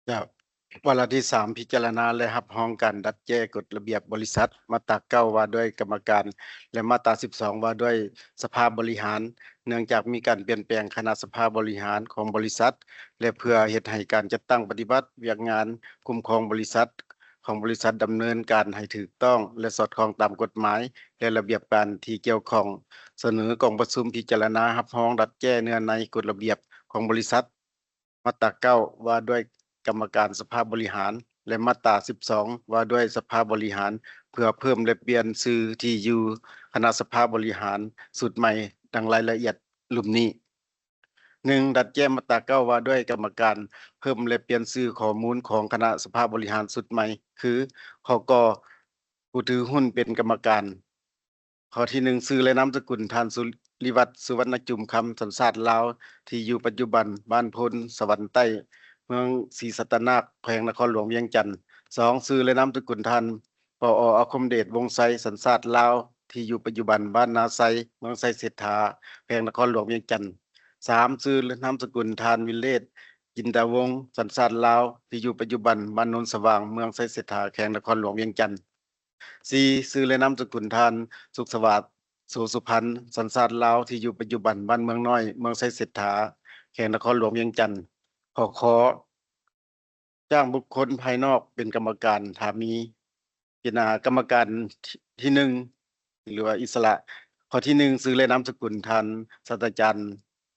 ເຈົ້າ. ວາລະທີສາມ ພິຈາລະນາ ແລະ ຮັບຮອງການດັດແກ້ກົດລະບຽບບໍລິສັດ ມາດຕາເກົ້າ ວ່າດ້ວຍກຳມະການ ແລະ ມາດຕາສິບສອງ ວ່າດ້ວຍສະພາບໍລິຫານ. ເນື່ອງຈາກມີການປ່ຽນແປງຄະນະສະພາບໍລິຫານຂອງບໍລິສັດ ແລະ ເພື່ອເຮັດໃຫ້ການຈັດຕັ້ງປະຕິບັດວຽກງານຄຸ້ມຄອງບໍລິສັດ ຂອງບໍລິສັດດຳເນີນການໃຫ້ຖືກຕ້ອງ ແລະ ສອດຄ່ອງຕາມກົດໝາຍ ແລະ ລະບຽບການທີ່ກ່ຽວຂ້ອງ, ສະເໜີກອງປະຊຸມພິຈາລະນາຮັບຮອງດັດແກ້ເນື້ອໃນກົດລະບຽບຂອງບໍລິສັດ ມາດຕາເກົ້າ ວ່າດ້ວຍກຳມະການສະພາບໍລິຫານ ແລະ ມາດຕາສິບສອງ ວ່າດ້ວຍສະພາບໍລິຫານ ເພື່ອເພີ່ມ ແລະ ປ່ຽນຊື່ທີ່ຢູ່ຄະນະສະພາບໍລິຫານຊຸດໃໝ່ ດັ່ງລາຍລະອຽດລຸ່ມນີ້. ໜຶ່ງ. ດັດແກ້ມາດຕາເກົ້າ ວ່າດ້ວຍກຳມະການ ເພີ່ມ ແລະ ປ່ຽນຊື່ຂໍ້ມູນຂອງຄະນະສະພາບໍລິຫານຊຸດໃໝ່ ຄື ຂໍ້ ກ. ຜູ້ຖືຮຸ້ນເປັນກຳມະການ. ຂໍ້ທີໜຶ່ງ ຊື່ ແລະ ນາມສະກຸນ ທ່ານ ສຸລິວັດ ສຸວັນນະຈຸມຄຳ, ສັນຊາດລາວ, ທີ່ຢູ່ປັດຈຸບັນ ບ້ານໂພນສະຫວັນໃຕ້, ເມືອງສີສັດຕະນາກ, ແຂວງນະຄອນຫຼວງວຽງຈັນ. ສອງ. ຊື່ ແລະ ນາມສະກຸນ ທ່ານ ປອ ອາຄົມເດດ ວົງໄຊ, ສັນຊາດລາວ, ທີ່ຢູ່ປັດຈຸບັນ ບ້ານນາໄຊ, ເມືອງໄຊເສດຖາ, ແຂວງນະຄອນຫຼວງວຽງຈັນ. ສາມ. ຊື່ ແລະ ນາມສະກຸນ ທ່ານ ວິເລດ ຈິນດາວົງ, ສັນຊາດລາວ, ທີ່ຢູ່ປັດຈຸບັນ ບ້ານໂນນສະຫວ່າງ, ເມືອງໄຊເສດຖາ, ແຂວງນະຄອນຫຼວງວຽງຈັນ. ສີ່. ຊື່ ແລະ ນາມສະກຸນ ທ່ານ ສຸກສະຫວາດ ໂສສຸພັນ, ສັນຊາດລາວ, ທີ່ຢູ່ປັດຈຸບັນ ບ້ານເມືອງນ້ອຍ, ເມືອງໄຊເສດຖາ, ແຂວງນະຄອນຫຼວງວຽງຈັນ. ຂໍ້ ຂໍ ຈ້າງບຸກຄົນພາຍນອກເປັນກຳມະການ ຖ້າມີ ເປັນ ອາ ກຳມະການທີ ທີໜຶ່ງ ຫຼືວ່າອິດສະຫຼະ. ຂໍ້ທີໜຶ່ງ ຊື່ ແລະ ນາມສະກຸນ ທ່ານ ສາດສະດາຈານ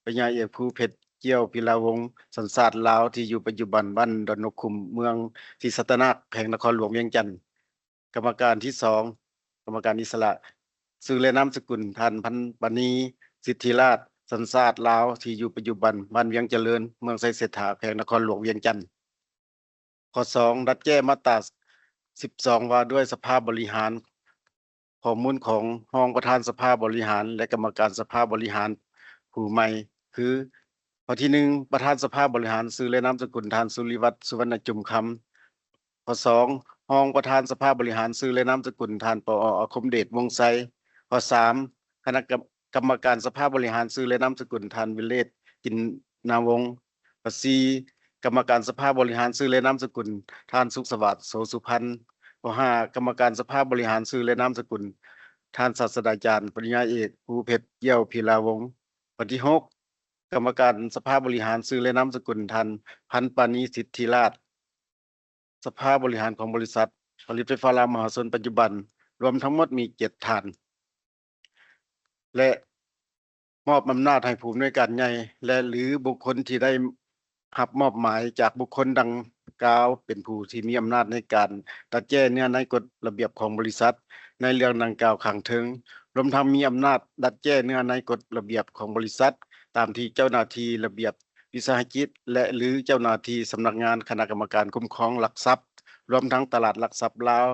ປະລິນຍາເອກ ພູເພັດ ກ້ຽວພິລາວົງ, ສັນຊາດລາວ, ທີ່ຢູ່ປັດຈຸບັນ ບ້ານດອນນົກຂຸມ, ເມືອງສີສັດຕະນາກ, ແຂວງນະຄອນຫຼວງວຽງຈັນ. ກຳມະການທີສອງ ກຳມະການອິດສະຫຼະ, ຊື່ ແລະ ນາມສະກຸນ ທ່ານ ພັນປານີ ສິດທິລາດ, ສັນຊາດລາວ, ທີ່ຢູ່ປັດຈຸບັນ ບ້ານວຽງຈະເລີນ, ເມືອງໄຊເສດຖາ, ແຂວງນະຄອນຫຼວງວຽງຈັນ. ຂໍ້ສອງ ດັດແກ້ມາດຕາສິບສອງ ວ່າດ້ວຍສະພາບໍລິຫານ, ຂໍ້ມູນຂອງຮອງປະທານສະພາບໍລິຫານ ແລະ ກຳມະການສະພາບໍລິຫານຜູ້ໃໝ່ ຄື ຂໍ້ທີໜຶ່ງ ປະທານສະພາບໍລິຫານ ຊື່ ແລະ ນາມສະກຸນ ທ່ານ ສຸລິວັດ ສຸວັນນະຈຸມຄຳ. ຂໍ້ສອງ ຮອງປະທານສະພາບໍລິຫານ ຊື່ ແລະ ນາມສະກຸນ ທ່ານ ປອ ອາຄົມເດດ ວົງໄຊ. ຂໍ້ສາມ ຄະນະກຳ ກຳມະການສະພາບໍລິຫານ ຊື່ ແລະ ນາມສະກຸນ ທ່ານ ວິເລດ ຈິນນາວົງ. ຂໍ້ສີ່ ກຳມະການສະພາບໍລິຫານ ຊື່ ແລະ ນາມສະກຸນ ທ່ານ ສຸກສະຫວາດ ໂສສຸພັນ. ຂໍ້ຫ້າ ກຳມະການສະພາບໍລິຫານ ຊື່ ແລະ ນາມສະກຸນ ທ່ານ ສາດສະດາຈານ ປະລິນຍາເອກ ພູເພັດ ກ້ຽວພິລາວົງ. ຂໍ້ທີຫົກ ກຳມະການສະພາບໍລິຫານ ຊື່ ແລະ ນາມສະກຸນ ທ່ານ ພັນປານີ ສິດທິລາດ. ສະພາບໍລິຫານຂອງບໍລິສັດຜະລິດໄຟຟ້າລາວມະຫາຊົນປັດຈຸບັນ ລວມທັງໝົດມີເຈັດທ່ານ ແລະ ມອບອຳນາດໃຫ້ຜູ້ອຳນວຍການໃຫຍ່ ແລະ ຫຼື ບຸກຄົນທີ່ໄດ້ຮັບມອບໝາຍຈາກບຸກຄົນດັ່ງກ່າວ ເປັນຜູ້ທີ່ມີອຳນາດໃນການດັດແກ້ເນື້ອໃນກົດລະບຽບຂອງບໍລິສັດ ໃນເລື່ອງດັ່ງກ່າວຂ້າງເທິງ, ລວມທັງມີອຳນາດດັດແກ້ເນື້ອໃນກົດລະບຽບຂອງບໍລິສັດ ຕາມທີ່ເຈົ້າໜ້າທີ່ລະບຽບວິສາຫະກິດ ແລະ ຫຼື ເຈົ້າໜ້າທີ່ສຳນັກງານຄະນະກຳມະການຄຸ້ມຄອງຫຼັກຊັບ ລວມທັງຕະຫຼາດຫຼັກຊັບລາວ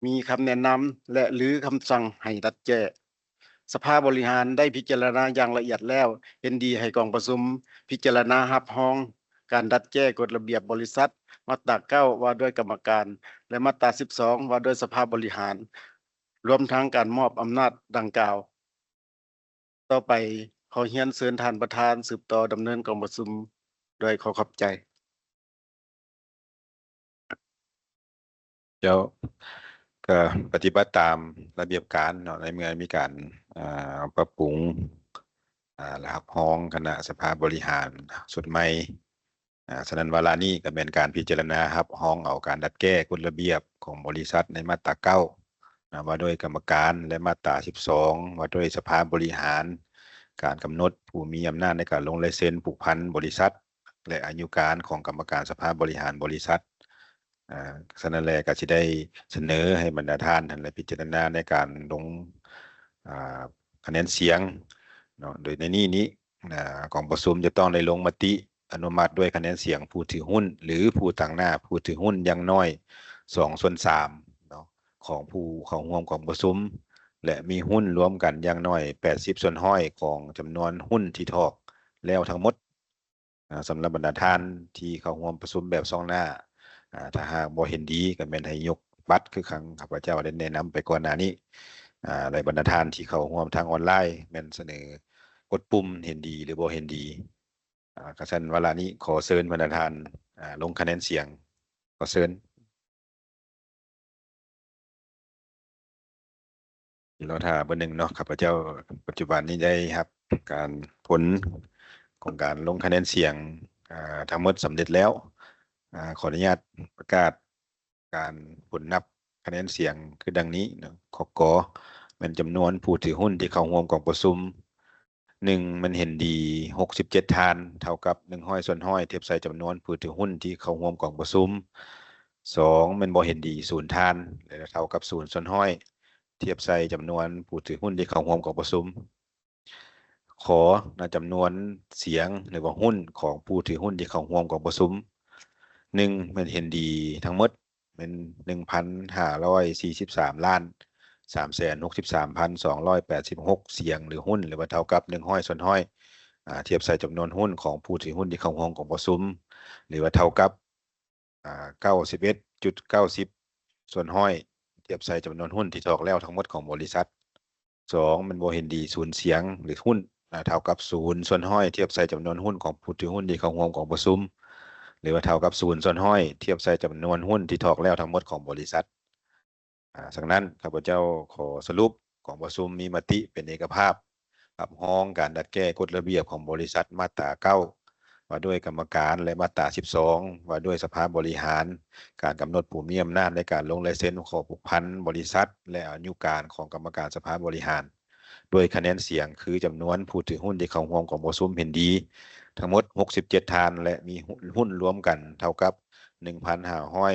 ມີຄຳແນະນຳ ແລະ ຫຼື ຄຳສັ່ງໃຫ້ດັດແກ້. ສະພາບໍລິຫານໄດ້ພິຈາລະນາຢ່າງລະອຽດແລ້ວ ເຫັນດີໃຫ້ກອງປະຊຸມພິຈາລະນາຮັບຮອງການດັດແກ້ກົດລະບຽບບໍລິສັດ ມາດຕາເກົ້າ ວ່າດ້ວຍກຳມະການ ແລະ ມາດຕາສິບສອງ ວ່າດ້ວຍສະພາບໍລິຫານ ລວມທັງການມອບອຳນາດດັ່ງກ່າວ. ຕໍ່ໄປ ຂໍຮຽນເຊີນທ່ານປະທານສືບຕໍ່ດຳເນີນກອງປະຊຸມ ດ້ວຍຂໍຂອບໃຈ. ເຈົ້າ ກະປະຕິບັດຕາມລະບຽບການເນາະ ໃນເມື່ອມີການ ອ່າ ປັບປຸງ ອ່າ ແລະ ຮັບຮອງຄະນະສະພາບໍລິຫານຊຸດໃໝ່. ອ່າ ສະນັ້ນ ວາລະນີ້ກະແມ່ນການພິຈາລະນາຮັບຮອງເອົາການດັດແກ້ກົດລະບຽບຂອງບໍລິສັດໃນມາດຕາເກົ້າ ນະ ວ່າດ້ວຍກຳມະການ ແລະ ມາດຕາສິບສອງ ວ່າດ້ວຍສະພາບໍລິຫານ, ການກຳນົດຜູ້ມີອຳນາດໃນການລົງລາຍເຊັນຜູກພັນບໍລິສັດ ແລະ ອາຍຸການຂອງກຳມະການສະພາບໍລິຫານບໍລິສັດ. ອາ ສະນັ້ນແຫຼະ ກະຊິໄດ້ສະເໜີໃຫ້ບັນດາທ່ານຫັ້ນແຫຼະ ພິຈາລະນາໃນການລົງ ອາ ຄະແນນສຽງເນາະ. ໂດຍໃນນີ້ນີ້ ອາ ກອງປະຊຸມຈະຕ້ອງໄດ້ລົງມະຕິ ອະນຸມັດດ້ວຍຄະແນນສຽງຜູ້ຖືຮຸ້ນ ຫຼື ຜູ້ຕາງໜ້າຜູ້ຖືຮຸ້ນຢ່າງໜ້ອຍສອງສ່ວນສາມເນາະ ຂອງຜູ້ເຂົ້າຮ່ວມກອງປະຊຸມ ແລະ ມີຮຸ້ນລວມກັນຢ່າງໜ້ອຍແປດສິບສ່ວນຮ້ອຍຂອງຈຳນວນຮຸ້ນທີ່ຖອກແລ້ວທັງໝົດ. ອາ ສຳລັບບັນດາທ່ານທີ່ເຂົ້າຮ່ວມປະຊຸມແບບສ່ອງໜ້າ ອາ ຖ້າຫາກບໍ່ເຫັນດີ ກະແມ່ນໃຫ້ຍົກບັດ ຄືທາງຂ້າພະເຈົ້າໄດ້ແນະນຳໄປກ່ອນໜ້ານີ້ ອາ ແລະ ບັນດາທ່ານທີ່ເຂົ້າຮ່ວມທາງອອນລາຍ ແມ່ນສະເໜີກົດປຸ່ມເຫັນດີ ຫຼື ບໍ່ເຫັນດີ. ອາ ກະຊັ້ນ ວາລະນີ້ ຂໍເຊີນບັນດາທ່ານ ອ າ ລົງຄະແນນສຽງ. ຂໍເຊີນ. ລໍຖ້າເບິ່ງໜຶ່ງເນາະ, ຂ້າພະເຈົ້າປັດຈຸບັນນີ້ໄດ້ຮັບການ ຜົນຂອງການລົງຄະແນນສຽງ ອາ ທັງໝົດສຳເລັດແລ້ວ. ອາ ຂໍອະນຸຍາດປະກາດການຜົນນັບຄະແນນສຽງຄືດັ່ງນີ້ເນາະ. ຂໍ້ ກ ແມ່ນຈຳນວນຜູ້ຖືຫຸ້ນທີ່ເຂົ້າຮ່ວມກອງປະຊຸມ. ໜຶ່ງ ແມ່ນເຫັນດີຫົກສິບເຈັດທ່ານ ເທົ່າກັບໜຶ່ງຮ້ອຍສ່ວນຮ້ອຍ ທຽບໃສ່ຈຳນວນຜູ້ຖືຫຸ້ນທີ່ເຂົ້າຮ່ວມກອງປະຊຸມ. ສອງ ແມ່ນບໍ່ເຫັນດີສູນທ່ານ ແລະ ເທົ່າກັບສູນສ່ວນຮ້ອຍ ທຽບໃສ່ຈຳນວນຜູ້ຖືຫຸ້ນທີ່ເຂົ້າຮ່ວມກອງປະຊຸມ. ຂໍ ນະ ຈຳນວນສຽງ ຫຼືວ່າຫຸ້ນຂອງຜູ້ຖືຫຸ້ນທີ່ເຂົ້າຮ່ວມກອງປະຊຸມ. ໜຶ່ງ ແມ່ນເຫັນດີທັງໝົດ ແມ່ນໜຶ່ງພັນຫ້າຮ້ອຍສີ່ສິບສາມລ້ານສາມແສນຫົກສິບສາມພັນສອງຮ້ອຍແປດສິບຫົກສຽງ ຫຼືຫຸ້ນ ຫຼືວ່າເທົ່າກັບໜຶ່ງຮ້ອຍສ່ວນຮ້ອຍ ອາ ທຽບໃສ່ຈຳນວນຫຸ້ນຂອງຜູ້ຖືຫຸ້ນທີ່ເຂົ້າຮ່ວມກອງປະຊຸມ ຫຼືວ່າເທົ່າກັບ ອາ ເກົ້າສິບເອັດຈຸດເກົ້າສິບສ່ວນຮ້ອຍ ທຽບໃສ່ຈຳນວນຫຸ້ນທີ່ຖອກແລ້ວທັງໝົດຂອງບໍລິສັດ. ສອງ ແມ່ນບໍ່ເຫັນດີສູນສຽງ ຫຼືຫຸ້ນ ອາ ເທົ່າກັບສູນສ່ວນຮ້ອຍ ທຽບໃສ່ຈຳນວນຫຸ້ນຂອງຜູ້ຖືຫຸ້ນທີ່ເຂົ້າຮ່ວມກອງປະຊຸມ ຫຼືວ່າເທົ່າກັບສູນສ່ວນຮ້ອຍ ທຽບໃສ່ຈຳນວນຫຸ້ນທີ່ຖອກແລ້ວທັງໝົດຂອງບໍລິສັດ. ອາ ສະນັ້ນ ຂ້າພະເຈົ້າຂໍສະຫຼຸບ ກອງປະຊຸມມີມະຕິເປັນເອກະພາບ ຮັບຮອງການດັດແກ້ກົດລະບຽບຂອງບໍລິສັດ ມາດຕາເກົ້າ ວ່າດ້ວຍກຳມະການ ແລະ ມາດຕາສິບສອງ ວ່າດ້ວຍສະພາບໍລິຫານ, ການກຳນົດຜູ້ມີອຳນາດໃນການລົງລາຍເຊັນຂໍ້ຜູກພັນບໍລິສັດ ແລະ ອາຍຸການຂອງກຳມະການສະພາບໍລິຫານ ດ້ວຍຄະແນນສຽງຄືຈຳນວນຜູ້ຖືຫຸ້ນທີ່ເຂົ້າຮ່ວມກອງປະຊຸມເຫັນດີທັງໝົດຫົກສິບເຈັດທ່ານ ແລະ ມີຫຸ້ນ ຫຸ້ນລວມກັນເທົ່າກັບໜຶ່ງພັນຫ້າຮ້ອຍ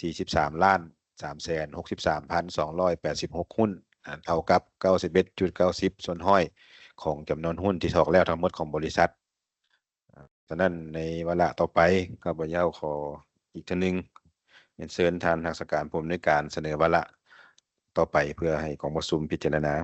ສີ່ສິບສາມລ້ານສາມແສນຫົກສິບສາມພັນສອງຮ້ອຍແປດສິບຫົກຫຸ້ນ ອາ ເທົ່າກັບເກົ້າສິບເອັດຈຸດເກົ້າສິບສ່ວນຮ້ອຍຂອງຈຳນວນຫຸ້ນທີ່ຖອກແລ້ວທັງໝົດຂອງບໍລິສັດ. ສະນັ້ນ ໃນວາລະຕໍ່ໄປ ຂ້າພະເຈົ້າຂໍອີກເທື່ອໜຶ່ງ ຮຽນເຊີນທ່ານຮັກສາການຜູ້ອຳນວຍການສະເໜີວາລະຕໍ່ໄປ ເພື່ອໃຫ້ກອງປະຊຸມພິຈາລະນາ.